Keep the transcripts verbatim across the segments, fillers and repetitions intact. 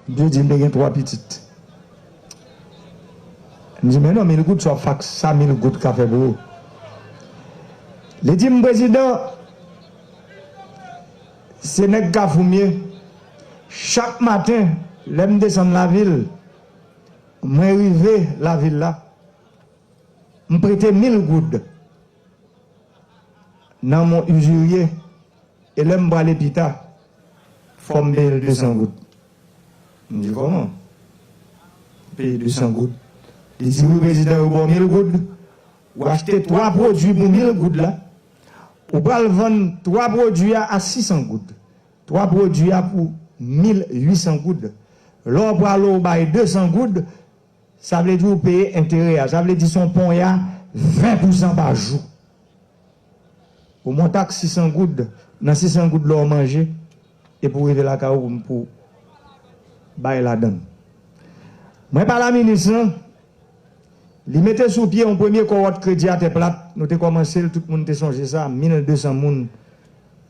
Misye di m te gen twa pitit. M di, "Men non, mil goud, sa w ap faks, sa mil goud ka fè pou ou?" Li di m, "Prezidan, se nèg Kafou m ye. Chak maten, lè m desann lavil, mwen rive lavil la, m prete mil goud nan men yon izirye, e lè m prale pita, fò m peye l de san goud." M di, "Kòman? Peye de san goud?" Li di, "Wi, prezidan, yo ba w mil goud. Ou achte twa pwodui pou mil goud la. Ou pral vann twa pwodui a a sis san goud. Twa pwodui a pou mil uit san goud. Lè w prale, ou bay de san goud, sa vle di ou peye enterè a. Sa vle di se yon ponya ven pousan pa jou. Ou monte ak sis san goud, nan sis san goud la w manje, epi w rive lakay ou pou bay ladan l." Mwen pale a minis lan, li mete sou pye yon premye kowòt Kredi Atè Plat, nou te kòmanse l, tout moun te sonje sa, mil de san moun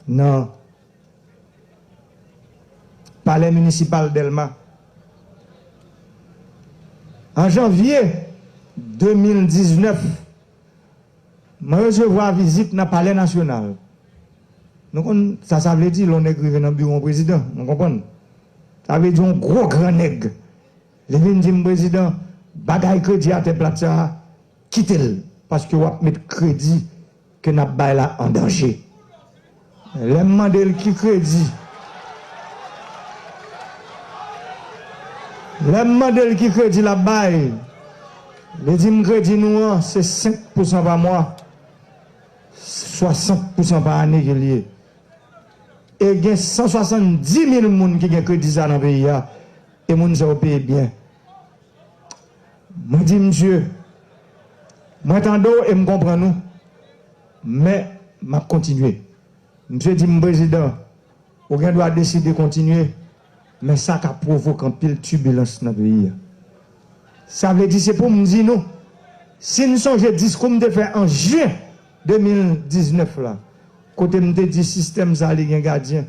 nan Palè Minisipal Dèlma. An janvye de mil diznèf, mwen resevwa vizit nan Palè Nasyonal. Nou konn sa sa vle di lè yon nèg rive nan biwo yon prezidan, nou konprann? Sa vle di yon gwo gran nèg. Li vin di m, "Prezidan, bagay Kredi Atè Plat sa a, kite l, paske w ap met kredi ke n ap bay la an danje." Lè m mande l ki kredi, lè m mande l ki kredi l ap bay, li di m, "Kredi nou an, se senk pousan pa mwa, swasant pousan pa ane ke l ye." E gen san swasanndis mil moun ki gen kredi sa nan peyi a, e moun sa yo peye byen. Mwen di misye, "Mwen tande w e m konprann ou, men m ap kontinye." Misye di m, "Prezidan, ou gen dwa deside kontinye, men sa ka pwovoke anpil tibilans nan peyi a." Sa vle di se pou m di nou, si n sonje diskou m te fè an jen de mil diznèf la, kote m te di sistèm sa li gen gadyen,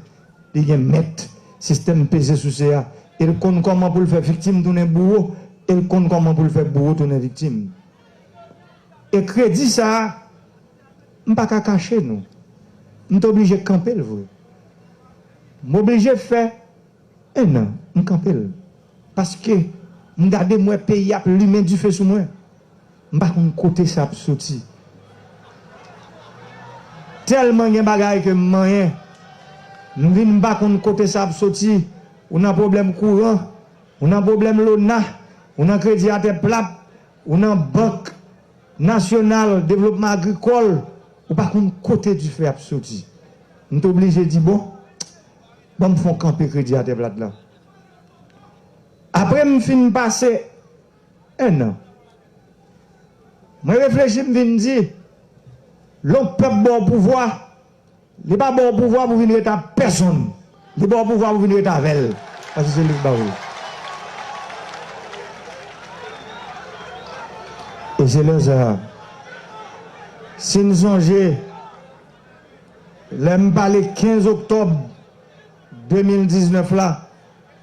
li gen mèt, sistèm peze souse a, e l konn kòman pou l fè viktim tounen bouwo, e l konn kòman pou l fè bouwo tounen viktim. E kredi sa a, m pa ka kache nou. M te oblije kanpe l vre. M oblije fè en an, m kanpe l. Paske m gade m wè peyi ap limen dife sou mwen. M pa konn kote sa ap soti. Tèlman gen bagay ke m manyen, m vin m pa konn kote sa ap soti. Ou nan pwoblèm kouran, ou nan pwoblèm lona, ou nan Kredi Atè Plat, ou nan Bank Nasyonal Devlopman Agrikòl, ou pa konn kote dife ap soti. M te oblije di, "Bon, ban m fè yon kanpe Kredi Atè Plat la." Apre m fin pase en an, mwen reflechi, m vin di, lè yon pèp ba w pouvwa, li pa ba w pouvwa pou vin ret ak pèsonn. Li ba w pouvwa pou vin ret avè l. Paske se li k ba w li. E se lè sa a, si n sonje, lè m pale kenz oktòb de mil diznèf la,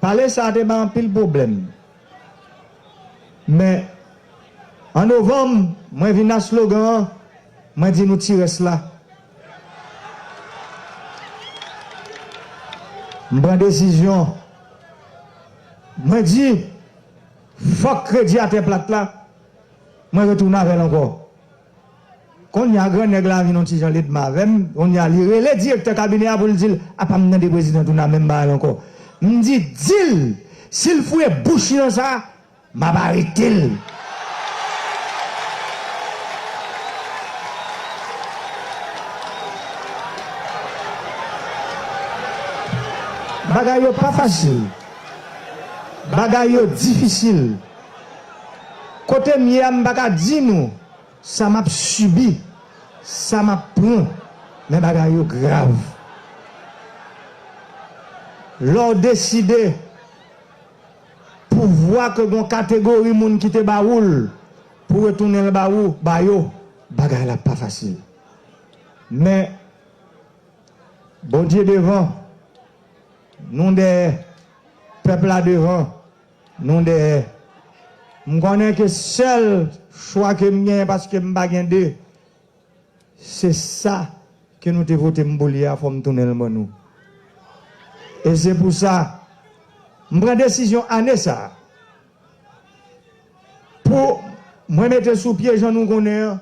pale sa a te bay anpil pwoblèm. Men, an novanm, mwen vin ak slogan an, mwen di nou ti rès la. M pran desizyon. Mwen di, fòk Kredi Atè Plat la, mwen retounen avè l ankò. Kounye a, gran nèg la vin yon ti jan ledma avè m. Kounye a, li rele direktè kabinè a pou l di l, "Apa m tande prezidan tounen a menm bagay la ankò?" M di, "Di l, si l fouye bouch li nan sa a, m ap arete l." Bagay yo pa fasil. Bagay yo difisil. Kote m ye a, m pa ka di nou sa m ap sibi, sa m ap pran, men bagay yo grav. Lè w deside pouvwa ke gon kategori moun kite ba ou l, pou retounen l ba ou, ba yo, bagay la pa fasil. Men, Bondye devan, nou dèyè. Pèp la devan, nou dèyè. M konnen ke sèl chwa ke m genyen, paske m pa gen de, se sa ke nou te vote m pou li a, fò m tounen l ban nou. E se pou sa, m pran desizyon ane sa a. Pou mwen mete sou pye, jan nou konnen an,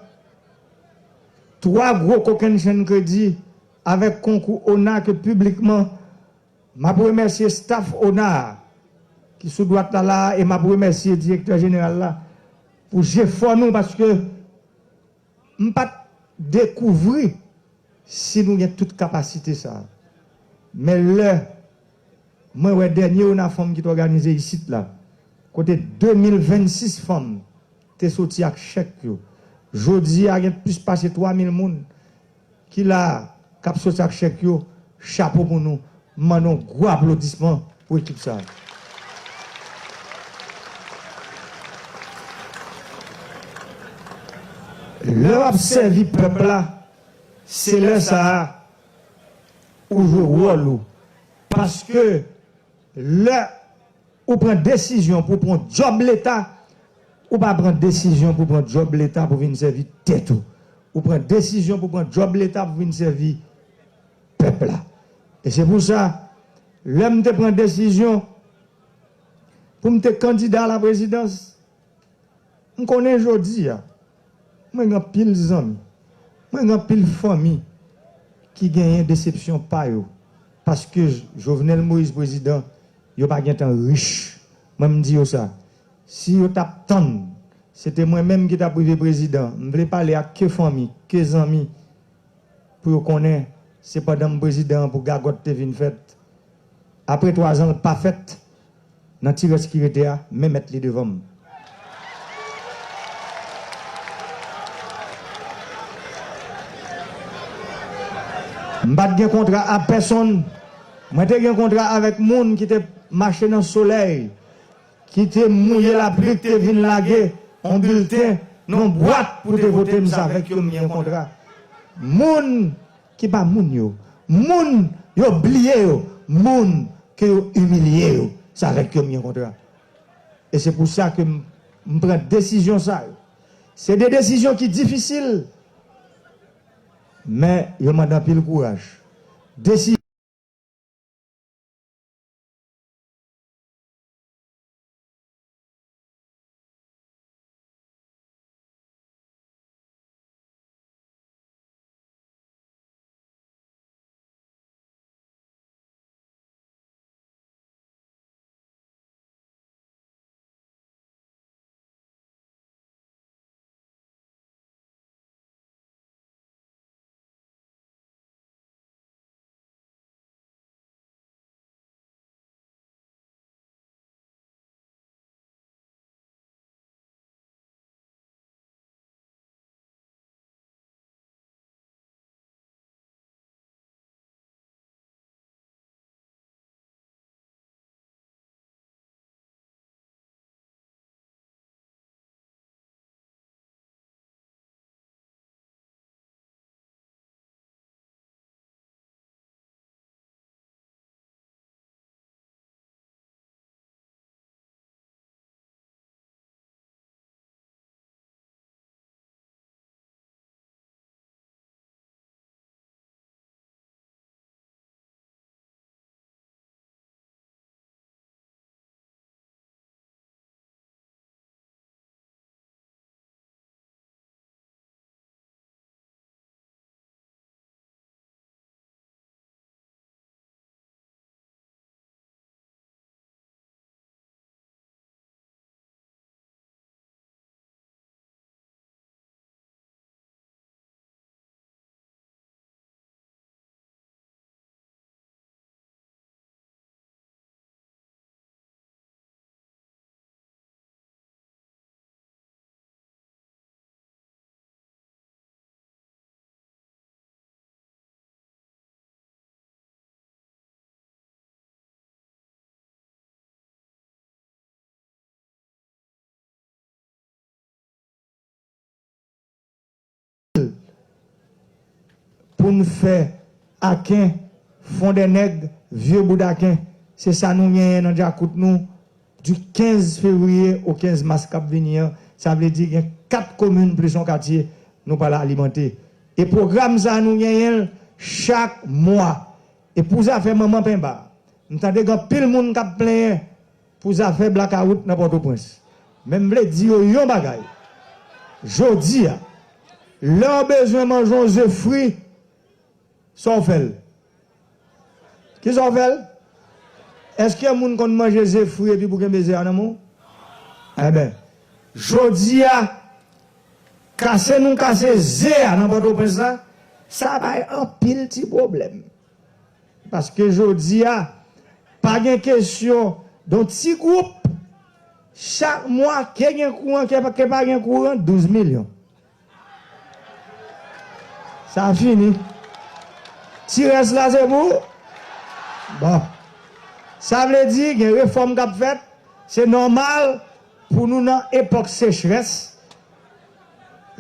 twa gwo kokennchenn kredi avèk konkou ona ke piblikman m ap remèsye staff ona a, ki sou dwat la la a, e m ap remèsye direktè jeneral la pou jefò nou, paske m pa t dekouvri si nou gen tout kapasite sa a. Men lè mwen wè dènye ona fanm ki t òganize isit la, kote de mil vennsis fanm te soti ak chèk yo, jodi a gen plis pase twa mil moun ki la a, k ap soti ak chèk yo, chapo pou nou. M mande yon gwo aplodisman pou ekip sa a. Lè w ap sèvi pèp la, se lè sa a ou jwe wòl ou. Paske lè ou pran desizyon pou pran djòb Leta, ou pa pran desizyon pou pran djòb Leta pou vin sèvi tèt ou. Ou pran desizyon pou pran djòb Leta pou vin sèvi pèp la. E se pou sa, lè m te pran desizyon pou m te kandida a la prezidans, m konnen jodi a, mwen gen anpil zanmi, mwen gen anpil fanmi ki genyen desepsyon pa yo. Paske Jovenel Moïse prezidan, yo pa gentan rich. Mwen, m di yo sa. Si yo t ap tann, se te mwen menm ki t ap rive prezidan, m vle pale ak ke fanmi, ke zanmi, pou yo konnen se pandan m prezidan an pou gagòt te vin fèt. Apre twa zan, l pa fèt. Nan ti rès ki rete a, men mèt li devan m. M pa t gen kontra a pèsonn. Mwen te gen kontra avèk moun ki te mache nan solèy, ki te mouye lapli, ki te vin lage yon bilten nan yon bwat pou te vote m. Se avèk yo m gen kontra. Moun ki pa moun yo, moun yo bliye yo, moun ke yo imilye yo, se avèk yo m gen kontra. E se pou sa ke m, m pran desizyon sa yo. Se de desizyon ki difisil, men yo mande anpil kouraj. Desi- Pou n fè Aken, Fondènèg, Vye Boudaken, Se sa nou genyen nan djakout nou, du kenz fevriye o kenz mas k ap vini an. Sa vle di gen kat komin plis yon katye nou pral alimante. E pwogram sa a nou genyen l chak mwa. E pou zafè manman penba, m tande gen anpil moun k ap plenyen pou zafè blakawout nan Pòtoprens. Men m vle di yo yon bagay. Jodi a, lè w bezwen manje yon ze fri, sa w fè l? Kisa w fè l? Èske moun konn manje ze fri epi pou kenbe ze a nan men w? Enben, jodi a, kase nou kase ze a nan Pòtoprens la, sa bay anpil ti pwoblèm. Paske jodi a, pa gen kesyon de yon ti gwoup, chak mwa, ke gen kouran, ke pa, ke pa gen kouran, douz milyon. Sa fini. Ti rès la se pou ou? Bon. Sa vle di, gen refòm k ap fèt. Se nòmal pou nou nan epòk sechrès.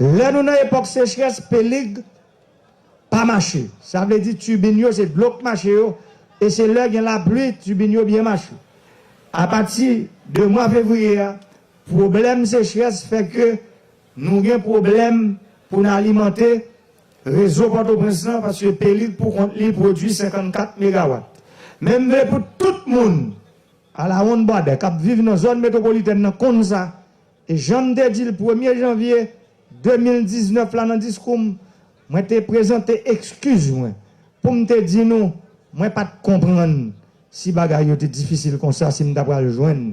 Lè nou nan epòk sechrès, pelig pa mache. Sa vle di tibin yo, se dlo k mache yo. E se lè gen lapli, tibin yo byen mache. Apati de mwa fevriye a, pwoblèm sechrès fè ke nou gen pwoblèm pou n alimante rezo Pòtoprens lan, paske pelig pou kont li pwodui senkannkat megawat. Men m vle pou tout moun, alawonn bwadè, k ap viv nan zòn metwopolitèn nan konn sa. E jan m te di l premye janvye de mil diznèf la nan diskou m, mwen te prezante ekskiz mwen pou m te di nou, mwen pa t konprann si bagay yo te difisil konsa, si m ta pral jwenn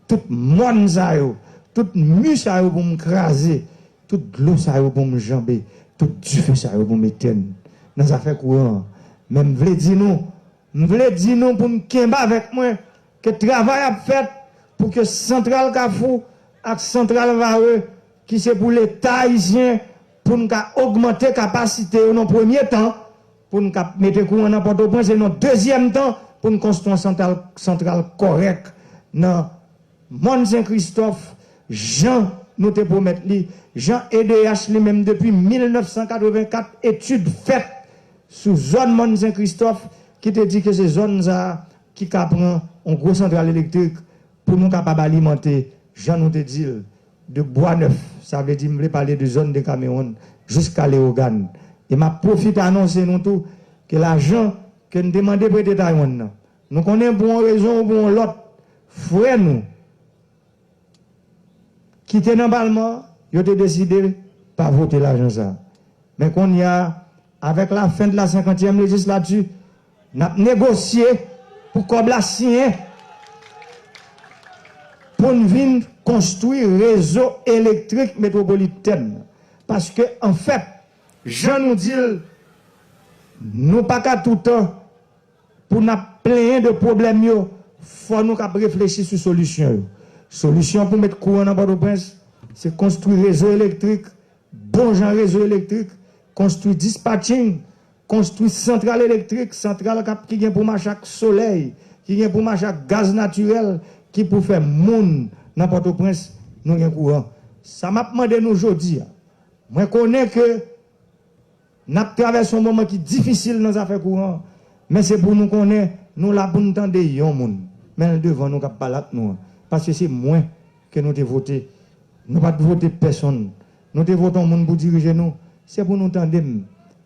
tout mòn sa yo, tout mi sa yo pou m kraze, tout dlo sa yo pou m janbe, tout dife sa yo pou m etèn nan zafè kouran an. Men m vle di nou, m vle di nou pou n kenbe avèk mwen ke travay ap fèt pou ke santral Kafou ak santral Vare, ki se pou Leta ayisyen, pou n ka ogmante kapasite yo nan premye tan, pou n ka mete kouran nan Pòtoprens, e nan dezyèm tan, pou n konstwi yon santral, santral kòrèk nan mòn Sen Kristòf, jan nou te pwomèt li, jan E D H li menm depi mil nèf san katrevenkat, etid fèt sou zòn mòn Sen Kristòf, ki te di ke se zòn sa a ki ka pran yon gwo santral elektrik pou nou kapab alimante, jan nou te di l, de Bwa Nèf, sa vle di m vle pale de zòn de Kamewonn jiska Leyogàn. E m ap pwofite anonse nou tou ke lajan ke n te mande prete Taiwan nan, nou konnen pou yon rezon ou pou yon lòt, frè nou ki te nan palman an, yo te deside pa vote lajan sa a. Men kounye a, avèk lafen de la senkantyèm lejislati, n ap negosye pou kòb la siyen pou n vin konstwi rezo elektrik metwopolitèn nan. Paske, anfèt, jan nou di l, nou pa ka toutan pou n ap plenyen de pwoblèm yo, fò nou kab reflechi sou solisyon yo. Solisyon pou met kouran nan Pòtoprens, se konstwi rezo elektrik, bon jan rezo elektrik, konstwi dispatching, konstwi santral elektrik, santral k ap, ki gen pou mache ak solèy, ki gen pou mache ak gaz natirèl, ki pou fè moun nan Pòtoprens nou gen kouran. Sa m ap mande nou jodi a, mwen konnen ke n ap travèse yon moman ki difisil nan zafè kouran, men se pou nou konnen nou la pou n tande yon moun, men l devan nou k ap pale ak nou an. Paske se mwen ke nou te vote. Nou pa t vote pèsonn. Nou te vote yon moun pou dirije nou. Se pou nou tande m.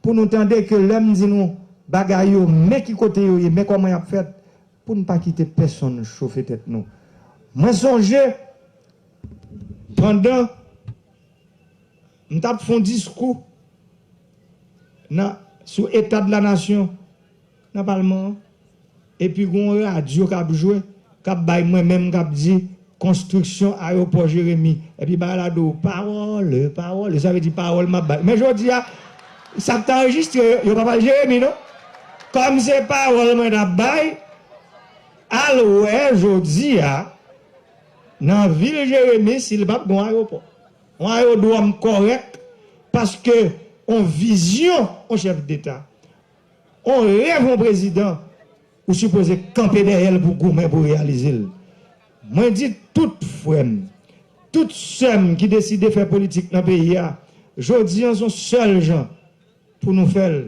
Pou nou tande ke lè m di nou bagay yo, men ki kote yo ye, men kòman y ap fèt, pou n pa kite pèsonn chofe tèt nou. Mwen sonje, pandan m t ap fè yon diskou nan, sou eta de la nasyon nan palman an, epi gen yon radyo k ap jwe, k ap bay mwen menm, k ap di konstriksyon ayewopò Jeremi. Epi bagay la di w, pawòl, pawòl, sa vle di pawòl m ap bay. Men jodi a, sa k t anrejistre yo, yo pa pral Jeremi non. Kòm se pawòl mwen t ap bay, al wè jodi a, nan vil Jeremi, si l p ap gen yon ayewopò, yon ayewodwòm kòrèk, paske yon vizyon yon chèf deta, yon rèv yon prezidan, ou sipoze kanpe dèyè l pou goumen pou reyalize l. Mwen di tout frè m, tout sè m ki deside fè politik nan peyi a, jodi a se yon sèl jan pou nou fè l.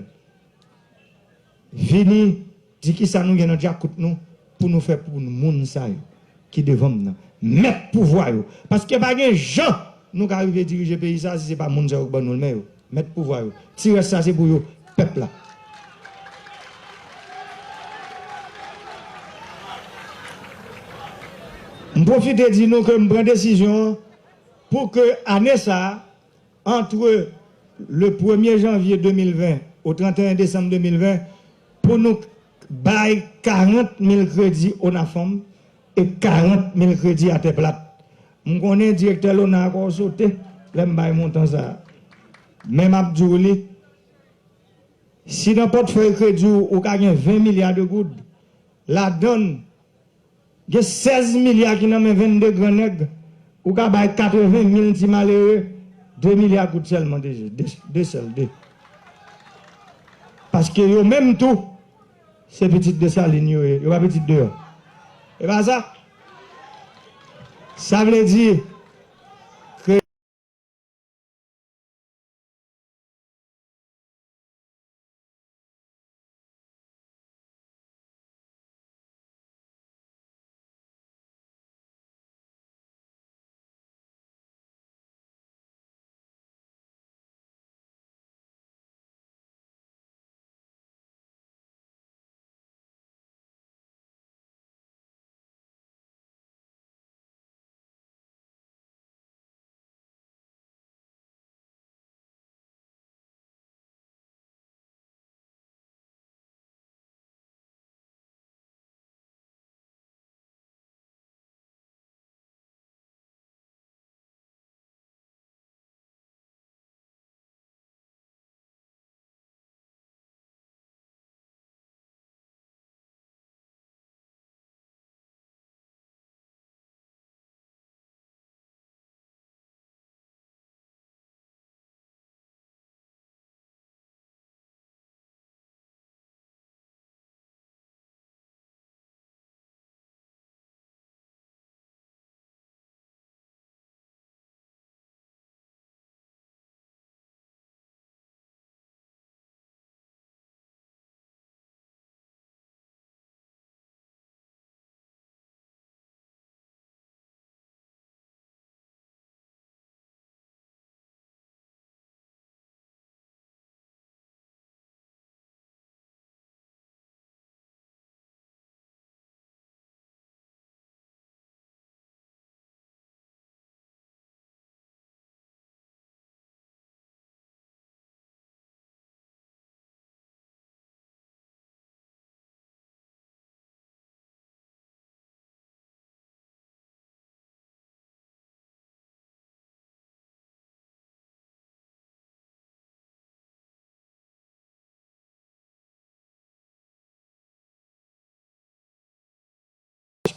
Vini, di kisa nou gen nan djakout nou, pou nou fè pou moun sa yo ki devan m nan. Mèt pouvwa yo. Paske pa gen jan nou ka rive dirije peyi sa si se pa moun sa yo k ban nou l men yo. Mèt pouvwa yo. Ti rès sa se pou yo, pèp la. M pwofite di nou ke m pran desizyon an pou ke ane sa a, entre le premye janvye de mil ven au trannteyen desanm de mil ven, pou nou bay karant mil kredi ONAFANM e karant mil kredi Atè Plat. M konnen direktè lona a kò w sote lè m bay montan sa a. Men m ap di w li, si nan pòtfèy kredi w, ou ka gen ven milya de goud, ladan l, gen sèz milya ki nan men vennde gran nèg, ou ka bay katreven mil ti malere, de milya goud sèlman, de, de, de sèl, de. Paske yo menm tou, se pitit Desalin yo ye, yo pa pitit deyò. E pa sa? Sa vle di,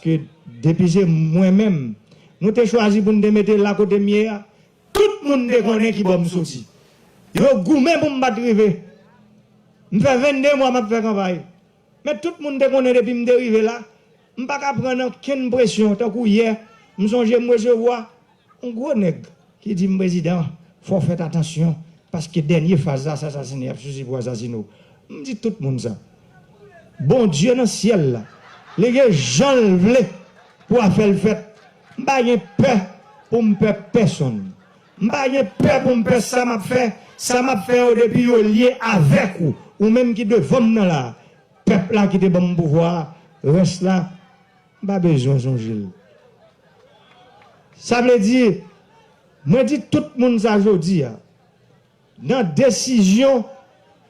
Paske depi se mwen menm, nou te chwazi pou n te mete l la kote m ye a, tout moun te konnen ki bò m soti. Yo goumen pou m pa t rive. M fè vennde mwa m ap fè kanpay. Men tout moun te konnen depi m te rive la, m pa ka pran okenn presyon. Tankou yè, m sonje m resevwa yon gwo nèg ki di m, "Prezidan, fò w fè atansyon, paske dènye faz la, sa, sa, sa, ap sou sipou asasine w." M di tout moun sa. Bondye nan syèl la, li gen jan l vle pou afè l fèt. M pa gen pè pou m pè pèsonn. M pa gen pè pou m pè sa m ap fè. Sa m ap fè yo depi yo lye avèk ou, ou menm ki devan m nan la, pèp la ki te ban m pouvwa a, rès la, m pa bezwen sonje l. Sa vle di, mwen di tout moun sa jodi a, nan desizyon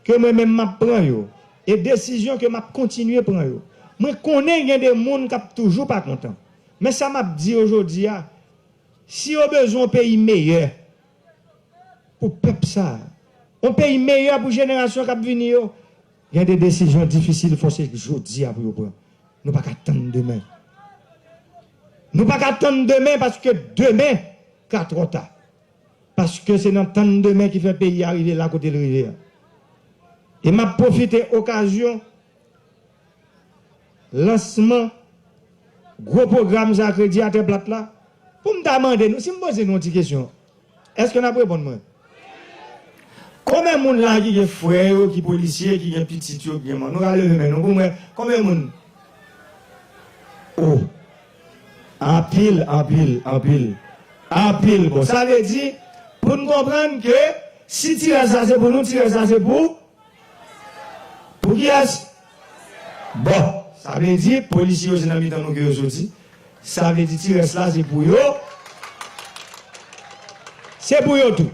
ke mwen menm m ap pran yo, e desizyon ke m ap kontinye pran yo, mwen konnen gen de moun k ap toujou pa kontan. Men sa m ap di yo jodi a, si yo bezwen yon peyi meyè, pou pèp sa a, yon peyi meyè pou jenerasyon k ap vini yo, gen de desizyon difisil fò se jodi a pou yo pran. Nou pa ka tann demen. Nou pa ka tann demen paske demen ka twò ta. Paske se nan tann demen ki fè peyi a rive la kote l rive a. E m ap pwofite okazyon lansman gwo pwogram sa Kredi Atè Plat la, pou m ta mande nou, si m poze nou yon ti kesyon, èske n ap reponn mwen? Konbyen moun la ki gen frè yo ki polisye, ki gen pitit yo ki gen man? Nou ka leve men nou pou mwen. Konbyen moun? O. Anpil, anpil, anpil. Anpil. Bon, sa vle di, pou n konprann ke si tiraj sa se pou nou, tiraj sa se pou, pou kiyès? Bon, sa vle di, polisye yo se nan mitan nou ke yo soti. Sa vle di, tiraj la se pou yo. Se pou yo tou.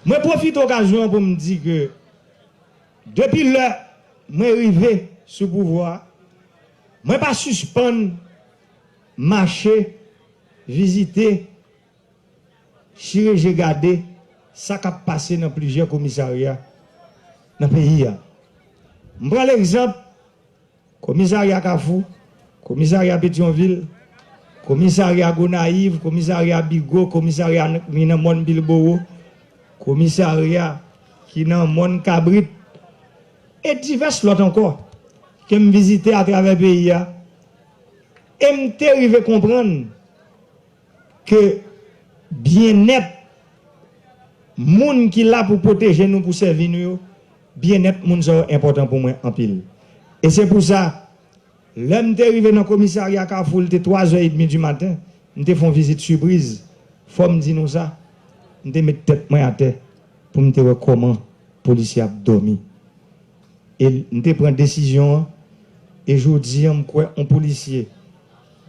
Mwen pwofite okazyon an pou m di ke depi lè mwen rive sou pouvwa a, mwen pa sispann mache, vizite, chire je gade sa k ap pase nan plizyè komisarya nan peyi a. M pran legzanp komisarya Kafou, komisarya Petyonvil, komisarya Gonayiv, komisarya Bigo, komisarya ki nan mòn Bilbowo, komisarya ki nan mòn Kabrit, e divès lòt ankò ke m vizite atravè peyi a. E m te rive konprann ke byennèt moun ki la pou pwoteje nou, pou sèvi nou yo, byennèt moun sa yo enpòtan pou mwen anpil. E se pou sa, lè m te rive nan komisarya Kafou, li te twa zè edmi di maten, m te fè yon vizit sipriz. Fò m di nou sa, m te met tèt mwen atè pou m te wè kòman polisye ap dòmi. E m te pran desizyon an, e jodi a m kwè yon polisye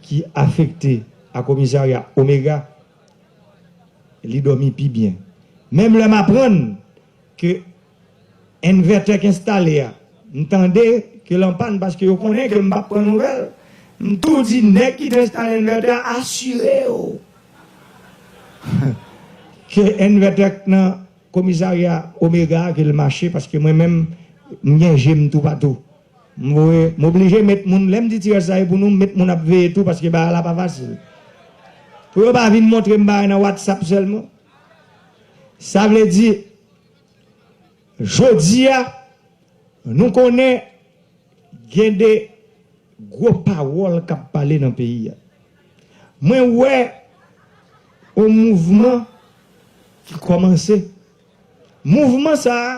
ki afekte a komisarya Omega, li dòmi pi byen. Menm lè m aprann ke envètè k enstale a, m tande ke l an pàn paske yo konnen ke m p ap pran nouvèl. M tou di nèg ki te enstale envètè a, asire w ke envètè k nan komisarya Omega a ke l mache, paske mwen menm, m gen je m toupatou. M voye, m oblije met moun, lè m di tiraj sa e pou nou, m met moun ap veye tou, paske bagay la pa fasil. Pou yo pa vin montre m bagay nan WhatsApp sèlman. Sa vle di, jodi a, nou konnen gen de gwo pawòl k ap pale nan peyi a. Mwen wè yon mouvman ki kòmanse. Mouvman sa a,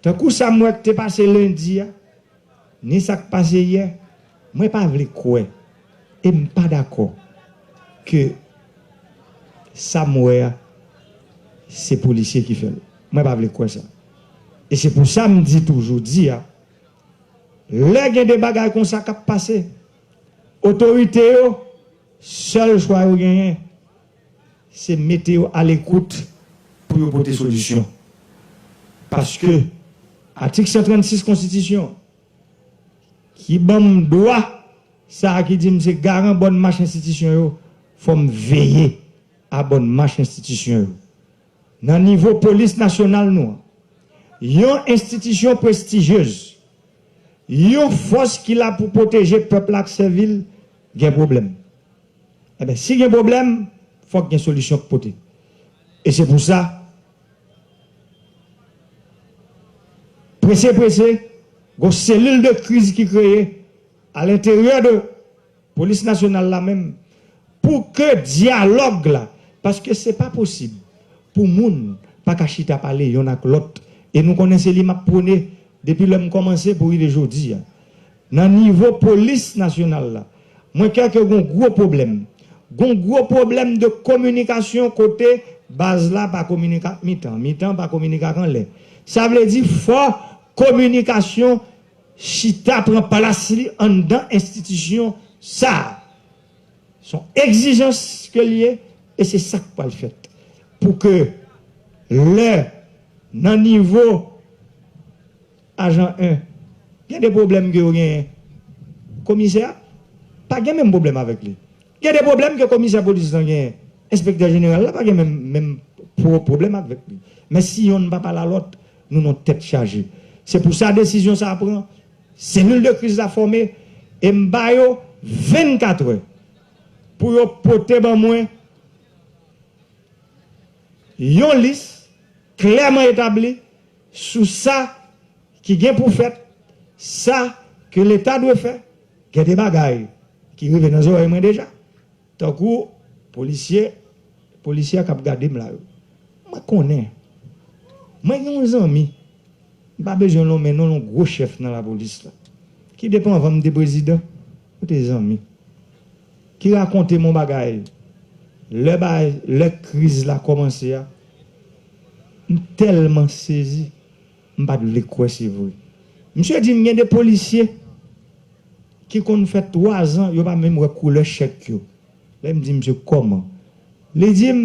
tankou sa m wè k te pase lendi a, ni sa k pase yè, mwen pa vle kwè, e m pa dakò ke sa m wè a, se polisye ki fè l. Mwen pa vle kwè sa. E se pou sa m di tou jodi a, lè gen de bagay konsa k ap pase, otorite yo, sèl chwa yo genyen, se mete yo alekout pou yo pote solisyon. Paske atik san trannsis konstitisyon ki ban m dwa sa a ki di m se garan bòn mach enstitisyon yo, fò m veye a bòn mach enstitisyon yo. Nan nivo polis nasyonal nou an, yon enstitisyon prestijyez, yon fòs ki la pou pwoteje pèp la ak sèvi l, gen pwoblèm. Enben, si gen pwoblèm, fòk gen solisyon k pote. E se pou sa, prese prese, gon selil de kriz ki kreye alenteryè de polis nasyonal la menm, pou ke dyalòg la, paske se pa posib pou moun pa ka chita pale yonn ak lòt. E nou konnen se li m ap pwone depi lè m kòmanse pou rive jodi a. Nan nivo polis nasyonal la, mwen kwè ke gon gwo pwoblèm. Gon gwo pwoblèm de kominikasyon kote baz la pa kominike ak mitan, mitan pa kominike ak anlè. Sa vle di fò kominikasyon chita pran plas li anndan enstitisyon sa a. Se yon egzijans ke l ye, e se sa k pral fèt. Pou ke lè nan nivo ajan en, gen de pwoblèm ke yo genyen, komisè a pa gen menm pwoblèm avèk li. Gen de pwoblèm ke komisè polis lan genyen, enspektè jeneral la pa gen menm, menm pwo-, pwoblèm avèk li. Men si yonn pa pale a lòt, nou nan tèt chaje. Se pou sa desizyon sa a pran, selil de kriz la fòme, e m ba yo vennkatrè pou yo pote ban mwen yon lis klèman etabli sou sa ki gen pou fèt, sa ke Leta dwe fè. Gen de bagay ki rive nan zòrèy mwen deja. Tankou polisye, polisye k ap gade m la yo. Mwen konnen. Mwen gen yon zanmi, m pa bezwen nonmen non, yon gwo chèf nan lapolis la. ki depi anvan m te prezidan, nou te zanmi, ki rakonte m yon bagay, lè bagay, lè kriz la kòmanse a, m tèlman sezi, m pa t vle kwè se vre. Misye di m gen de polisye ki konn fè twa zan, yo pa menm wè koulè chèk yo. Lè m di misye kòman? Li di m,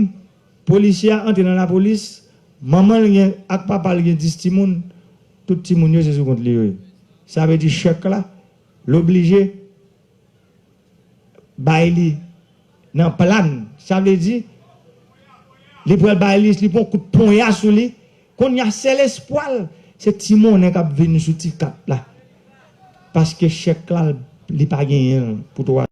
polisye a antre nan lapolis, manman l gen, ak papa l gen dis timoun, tout timoun yo se sou kont li yo ye. Sa vle di chèk la, l oblije bay li nan plàn. Sa vle di, li pral bay li, li pran kout ponya sou li. Kounye a, sèl espwa l, se ti monnen k ap vin sou ti kat la. Paske chèk la, li pa genyen l pou twa.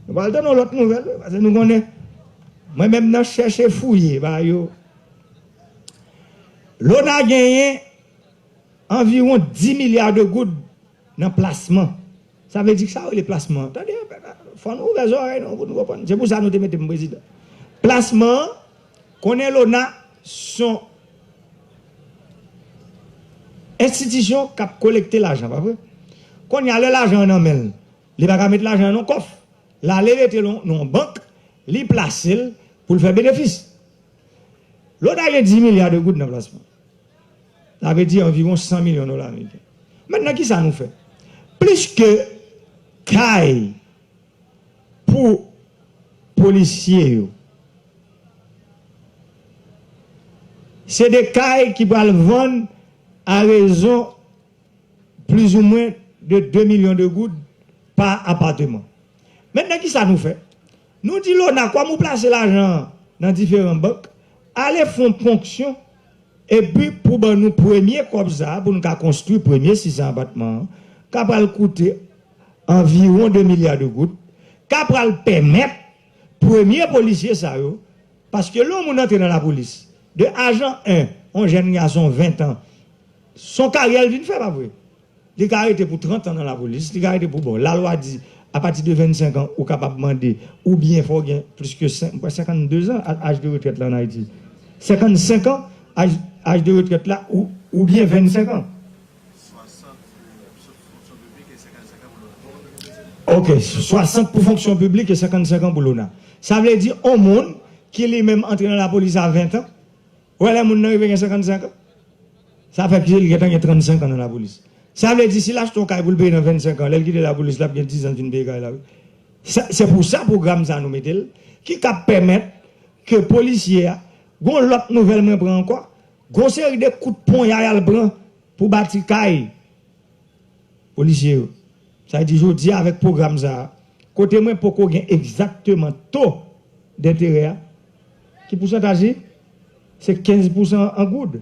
Nou pral tande yon lòt nouvèl, wi, paske nou konnen, mwen menm nan chèche fouye ba yo. Lona genyen anviwon dis milya de goud nan plasman. Sa vle di ki sa yo rele plasman? Tande, fò nou ouvè zòrèy nou pou nou konprann. Se pou sa nou te mete m prezidan. Plasman an, konnen Lona se yon enstitisyon k ap kolekte lajan, pa vre? Kounye a, lè lajan an nan men l, li pa ka met lajan an nan kòf. L ale rete nan yon bank, li plase l pou l fè benefis. Lona gen dis milya de goud nan plasman. Sa vle di anviwon san milyon dola ameriken. Mentnan, ki sa nou fè? Pliske kay pou polisye yo, se de kay ki pral vann a rezon plizoumwen de de milyon de goud pa apatman. Mentnan, ki sa nou fè? Nou di Lona, kòm ou plase lajan an nan diferan bank, ale fè yon ponksyon, epi pou ban nou premye kòb sa a, pou nou ka konstwi premye sis san apatman an, ka pral koute anviwon de milya de goud, ka pral pèmèt premye polisye sa yo, paske lè yon moun antre nan lapolis, de ajan en, yon jèn gason ven tan, se yon karyè l vin fè, pa vre? Li ka rete pou trant an nan lapolis, li ka rete pou, bon, lalwa di, apati de vennsenk an, ou kapab mande, oubyen fò w gen plis ke senk, senkannde zan, a- aj de retrèt la an Ayiti. Senkannsenk an, aj, aj de retrèt la, ou, oubyen vennsenk an. Ok, swasant pou fonksyon piblik e senkannsenk an pou Lona. Sa vle di, yon moun ki li menm antre nan lapolis a ven tan, ou wè lè moun nan rive gen senkannsenk an? Sa fè ke li gentan gen trannsenk an nan lapolis. Sa vle di, si l achte yon kay pou l peye nan vennsenk an, lè l kite lapolis, l ap gen diz an l fin peye kay la, wi. Se pou sa pwogram sa nou mete l, ki ka pèmèt ke polisye a, gon lòt nouvèl mwen pran ankò, gon seri de kout ponyay al pran pou bati kay polisye yo. Sa vle di jodi a avèk pwogram sa a, kote mwen poko gen egzakteman to denterè a, ki pousantaj li? Se kenz pousan an goud.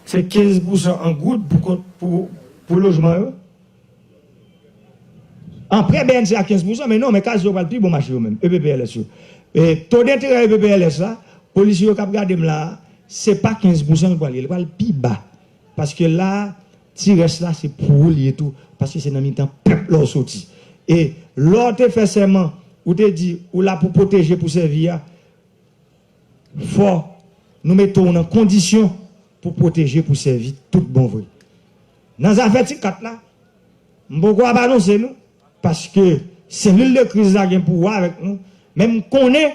Se kenz pousan an goud pou, pou, pou lojman yo. An prè B N C a kenz pousan, men non, men kaz yo pral pi bon mache yo menm, E P P L S yo. E to denterè E P P L S la, polisye yo k ap gade m la a, se pa kenz pousan l pral ye, li pral pi ba. Paske la a, ti rès la, se pou ou l ye tou, paske se nan mitan pèp la w soti. E lè w te fè sèman, ou te di ou la pou pwoteje, pou sèvi a, fò nou mete w nan kondisyon pou pwoteje, pou sèvi tout bon vre. Nan zafè ti kat la, m poko ap anonse nou, paske selil de kriz la gen pou wè avèk nou, men m konnen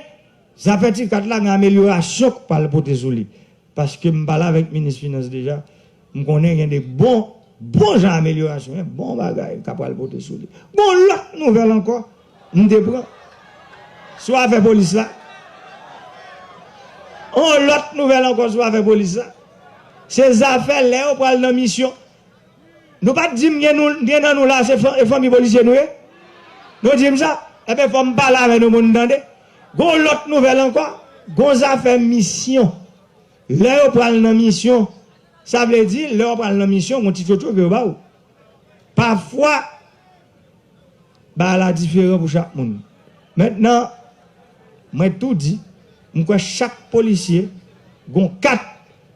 zafè ti kat la gen amelyorasyon k pral pote sou li, paske m pale avèk minis finans deja, m konnen gen de bon, bon jan amelyorasyon, en bon bagay k ap pral pote sou li. Bon, lòt nouvèl ankò, m te pran sou afè polis la. On lòt nouvèl ankò sou afè polis la. Se zafè lè yo pral nan misyon. Nou pa t di m gen nou, gen nan nou la, se fan, e fanmi polisye nou ye? Nou di m sa? Enben, fò m pale avè nou pou n tande. Gon lòt nouvèl ankò. Gon zafè misyon. Lè yo pral nan misyon, sa vle di, lè yo pral nan misyon, gon ti tchotcho ke yo ba w. Pafwa, bagay la diferan pou chak moun. Mentnan, mwen tou di, m kwè chak polisye gon kat,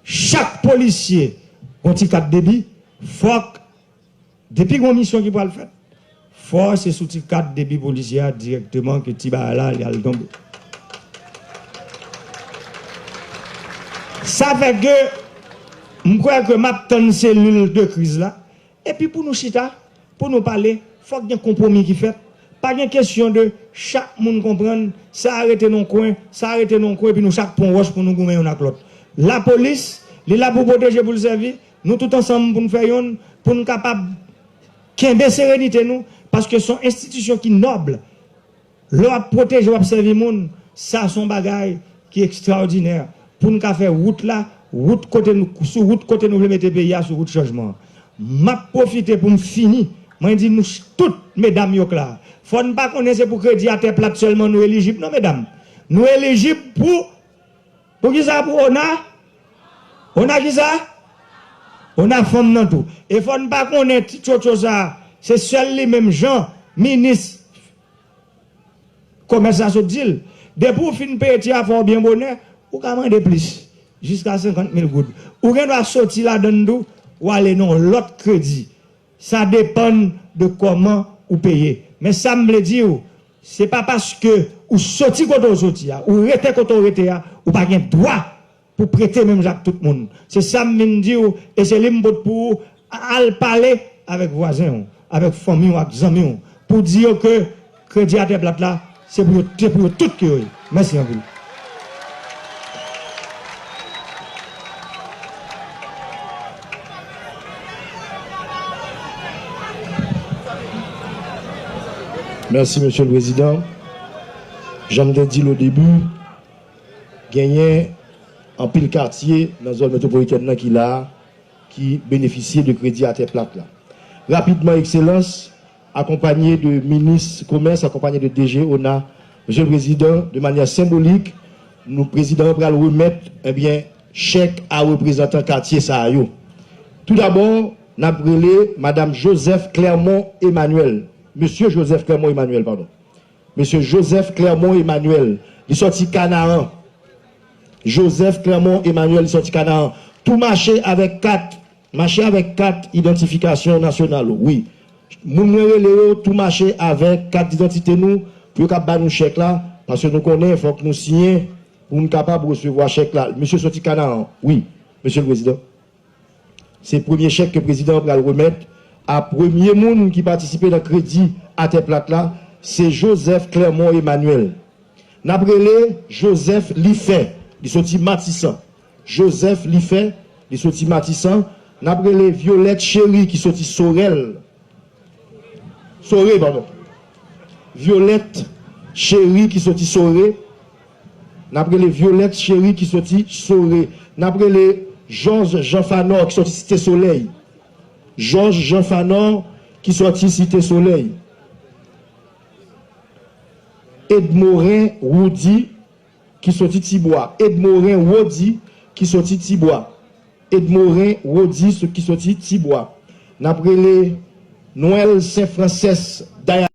chak polisye gon ti kat debi, fòk, depi gon misyon ki pral fèt, fò se sou ti kat debi polisye a dirèkteman ke ti bagay la li al tonbe. Sa fè ke m kwè ke m ap tann selil de kriz la, epi pou nou chita, pou nou pale, fòk gen konpwomi ki fèt. Pa gen kesyon de chak moun konprann, sa a rete nan yon kwen, sa a rete nan yon kwen, epi nou chak pran wòch pou nou goumen youn ak lòt. Lapolis, li la pou pwoteje, pou l sèvi, nou tout ansanm pou n fè yonn, pou n kapab kenbe serenite nou, paske se yon enstitisyon ki nòb. Lè w ap pwoteje, w ap sèvi moun, sa se yon bagay ki ekstraòdinè. Pou n ka fè wout la, wout kote nou, sou wout kote nou vle mete peyi a, sou wout chanjman an. M ap pwofite pou m fini. Mwen di nou ch-, tout medam yo k la. Fò n pa konnen se pou kredi atè plat sèlman nou elijib, non, medam. Nou elijib pou, pou kisa? Pou ona? Ona kisa? Ona fanm nan tou. E fò n pa konnen ti tchotcho sa, se sèl li menm jan minis komès la sot di l. Depi w fin peye ti afè w byen bonè, ou ka mande plis, jiska senkant mil goud. Ou gen dwa soti ladann tou, w ale nan yon lòt kredi. Sa depann de kòman ou peye. Men sa m vle di w, se pa paske ou soti kote w soti a, ou rete kote w rete a, ou pa gen dwa pou prete menm jan ak tout moun. Se sa m vin di w, e se li m pot pou ou, al pale avèk vwazen w, avèk fanmi w, ak zanmi w, pou di yo ke kredi atè plat la, se pou yo, se pou yo tout ke yo ye. Mèsi anpil. Mèsi, Mesye le Prezidan. Jan m te di l o debi, genyen anpil katye nan zòn metwopolitèn nan ki la a, ki benefisye de kredi atè plat la. Rapidman, Ekselans, akonpanye de minis komès, akonpanye de D G ona, Mesye le Prezidan, de manyè senbolik, nou, Prezidan an pral remèt, ebyen, chèk a reprezantan katye sa a yo. Toudabò, n ap rele Madam Joseph Clermont Emmanuel, Mesye Joseph Clermont Emmanuel, padon. Mesye Joseph Clermont Emmanuel, li sòti Kanaran. Joseph Clermont Emmanuel, li sòti Kanaran. Tou mache avèk kat, mache avèk kat idantifikasyon nasyonal ou, wi. Moun mwen rele yo, tou mache avèk kat didantite nou, pou yo kab ba nou chèk la, paske nou konnen fòk nou siyen pou nou kapab resevwa chèk la. Mesye sòti Kanaran, wi, Mesye le Prezidan. Se premye chèk ke prezidan an pral remèt a premye moun ki patisipe nan kredi atè plat la, se Joseph Clermont Emmanuel. N ap rele Joseph Lifè, li soti Matisan. Joseph Lifè, li soti Matisan. N ap rele Violette Chéry, ki soti Sorèl. Sore, padon. Violette Chéry ki soti Sore. N ap rele Violette Chéry ki soti Sore. N ap rele Georges Jean Fanor ki soti Site Solèy. Georges Jean Fanor ki soti Site Solèy. Edmorin Roudy ki soti Tibwa. Edmorin Roudy ki soti Tibwa. Edmorin Roudy so-, ki soti Tibwa. N ap rele Noël Saint Frances Daya.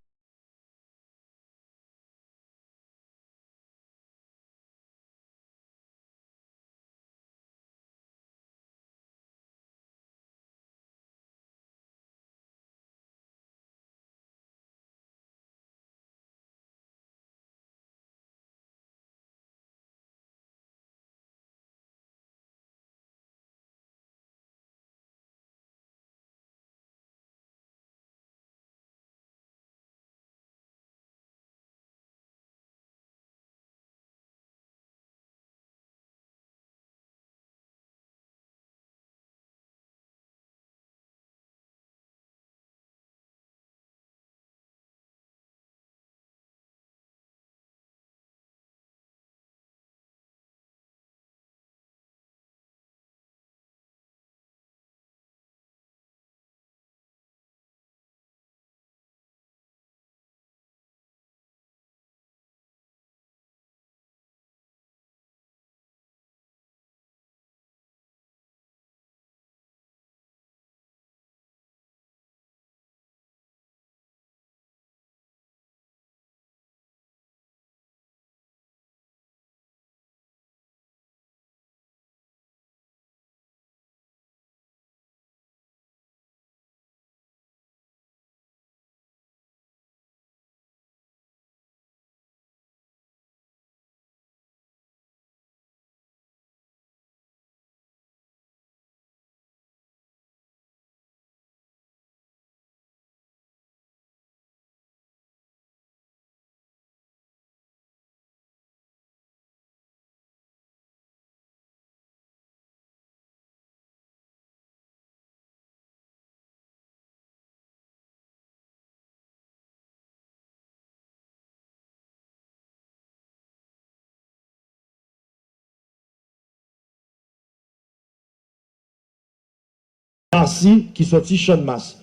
Masi ki soti Channmas.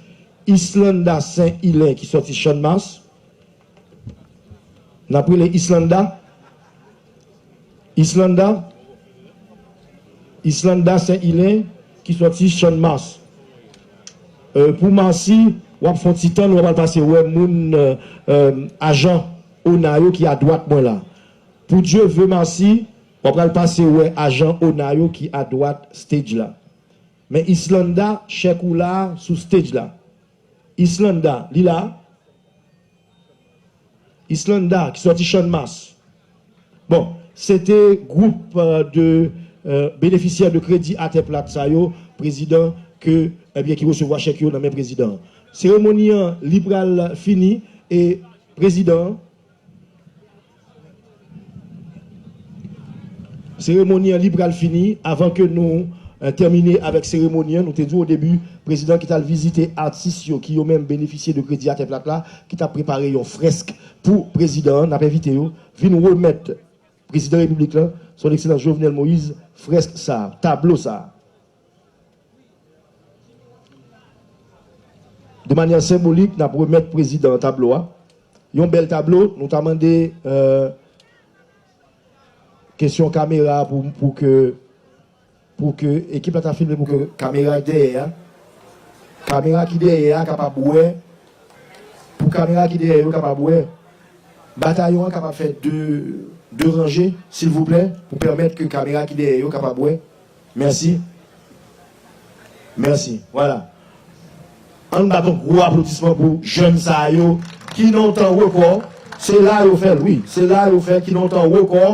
Islanda Sen Ilen ki soti Channmas. N ap rele Islanda. Islanda. Islanda Sen Ilen ki soti Channmas. Euh, pou Masi, w ap fè yon ti tann, w ap al pase wè moun, euh, euh, ajan ona yo ki adwat mwen la. Pou Dye ve Masi, w ap al pase wè ajan ona yo ki adwat stage la. Men Islanda, chèk ou la sou stage la. Islanda, li la. Islanda, ki sòti Channmas. Bon, se te gwoup, euh, de, euh, benefisyè de kredi atè plat sa yo, prezidan ke, ebyen, ki resevwa chèk yo nan men prezidan an. Seremoni an, li pral fini e prezidan an, seremoni an, li pral fini. Avan ke nou, euh, tèmine avèk seremoni an, nou te di w o debi, prezidan ki t al vizite atis yo, ki yo menm benefisye de kredi atè plat la, ki t ap prepare yon frèsk pou prezidan an. N ap envite yo vin remèt prezidan repiblik la, Son Ekselans Jovenel Moïse, frèsk sa, tablo sa. De manyè senbolik, n ap remèt prezidan an tablo a. Yon bèl tablo, nou ta mande, euh, kesyon kamera pou, pou ke, pou ke ekip la ta filme pou ke kamera ki dèyè a, kamera ki dèyè a kapab wè, pou kamera ki dèyè yo kapab wè, batayon an kapab fè de, de ranje, silvouplè, pou pèmèt ke kamera ki dèyè yo kapab wè. Mèsi. Mèsi. Vwala. Ann bat yon gwo aplodisman pou jèn sa yo ki nan yon tan rekò. Se la yo fè l, wi. Se la yo fè ki nan yon tan rekò.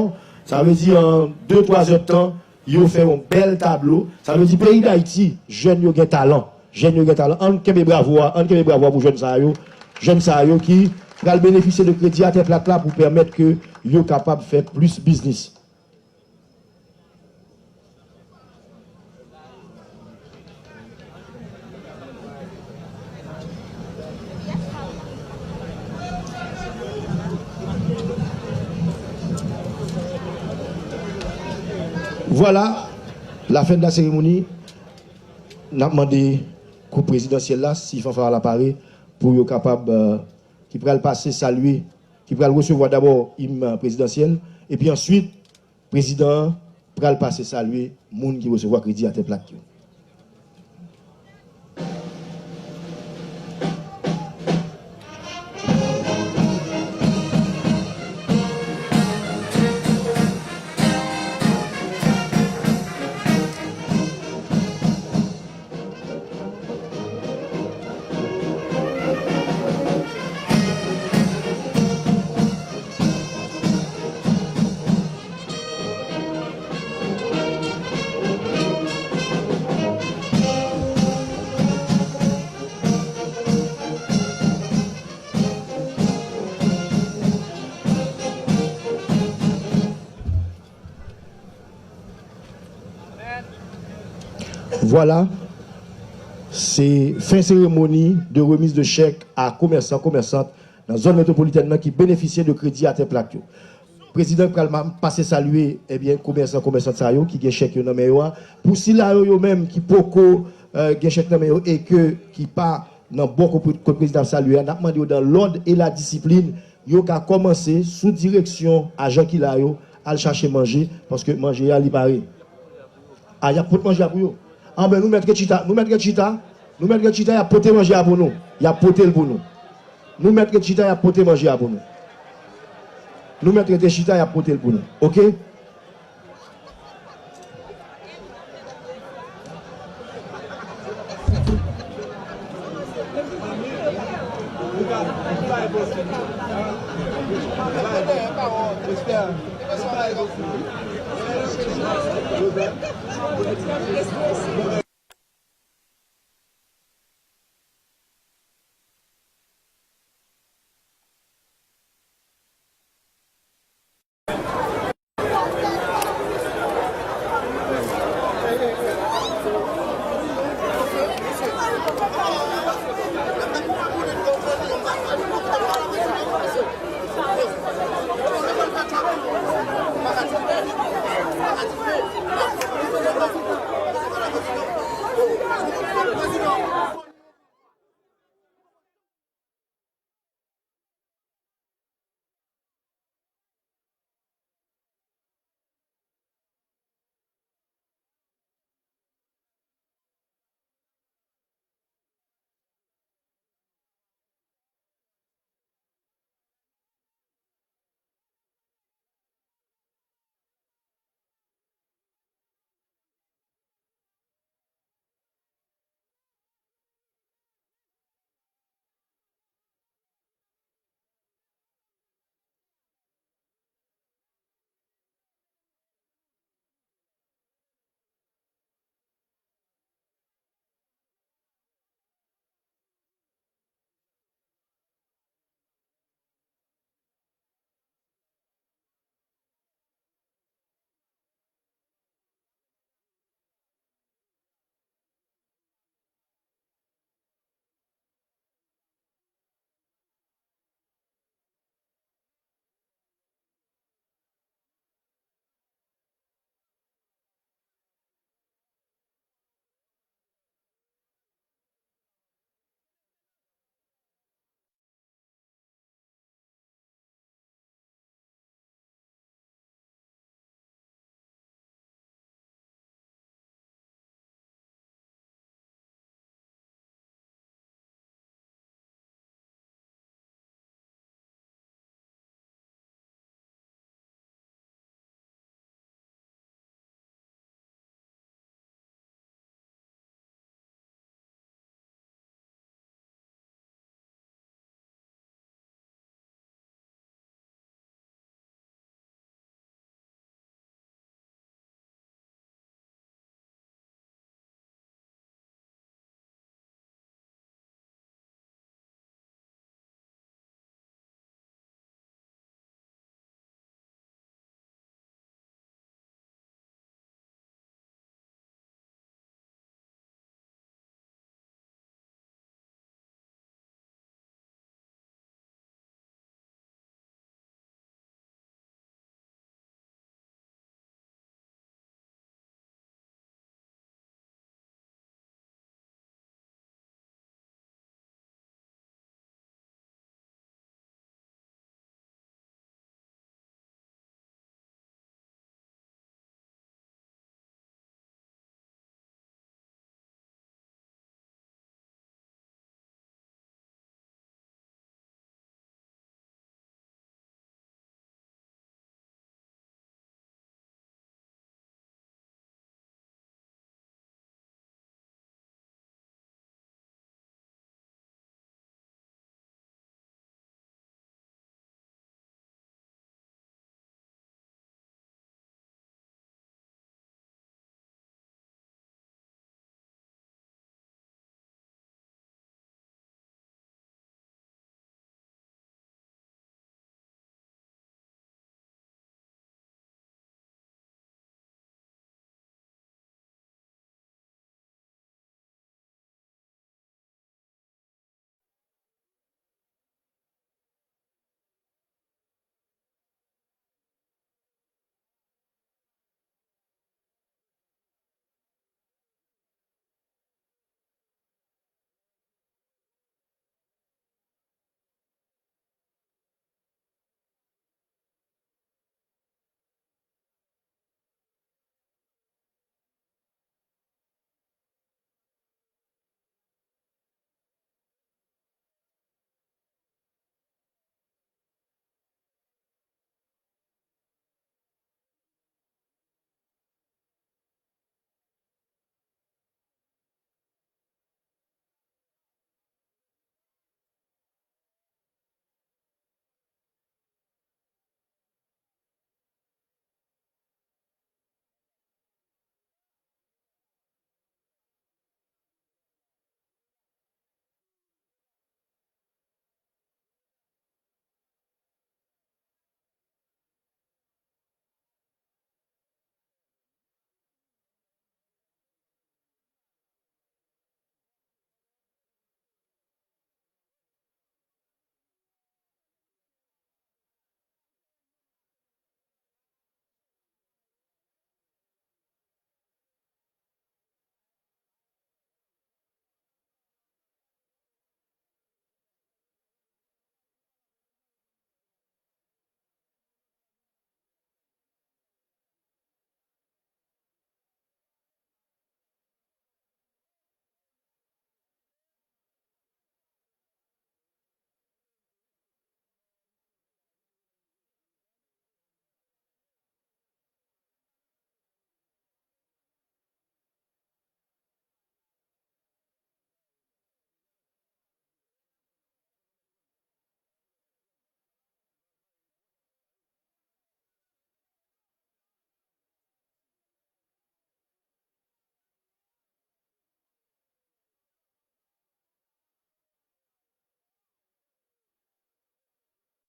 Sa vle di an de, twa zè tan, yo fè yon bèl tablo. Sa vle di peyi Dayiti, jèn yo gen talan. Jèn yo gen talan. Ann kenbe bravo a, ann kenbe bravo a pou jèn sa yo. Jèn sa yo ki pral benefisye de kredi atè plat la pou pèmèt ke yo kapab fè plis biznis. Vwala, lafen de la seremoni, n ap mande koup prezidansyèl la, si fanfare la pare, pou yo kapab, euh, ki pral pase salye, ki pral resevwa dabò im prezidansyèl, epi answit, prezidan an pral pase salye moun ki resevwa kredi atè plak yo. Vwala, se fen seremoni de remise de chèque à commerçants, commerçantes nan zòn metwopolitèn nan ki benefisye de kredi atè plak yo. Prezidan pral ma-, pase salye, ebyen, komèsan, komèsant sa yo ki gen chèk yo nan men yo a. Pou sila yo, yo menm ki poko, euh, gen chèk nan men yo e ke ki pa nan bò kot, kot prezidan ap salye a, n ap mande yo dans l'ordre et la discipline, yo ka kòmanse sou direksyon ajan ki la yo, al chache manje, paske manje a li pare. A, y ap pot manje a pou yo. Anben, nou mèt ret chita, nou mèt ret chita, nou mèt ret chita, y ap pote manje a pou nou. Y ap pote l pou nou. Nou mèt ret chita, y ap pote manje a pou nou. Nou mèt rete chita, y ap pote l pou nou. Oke?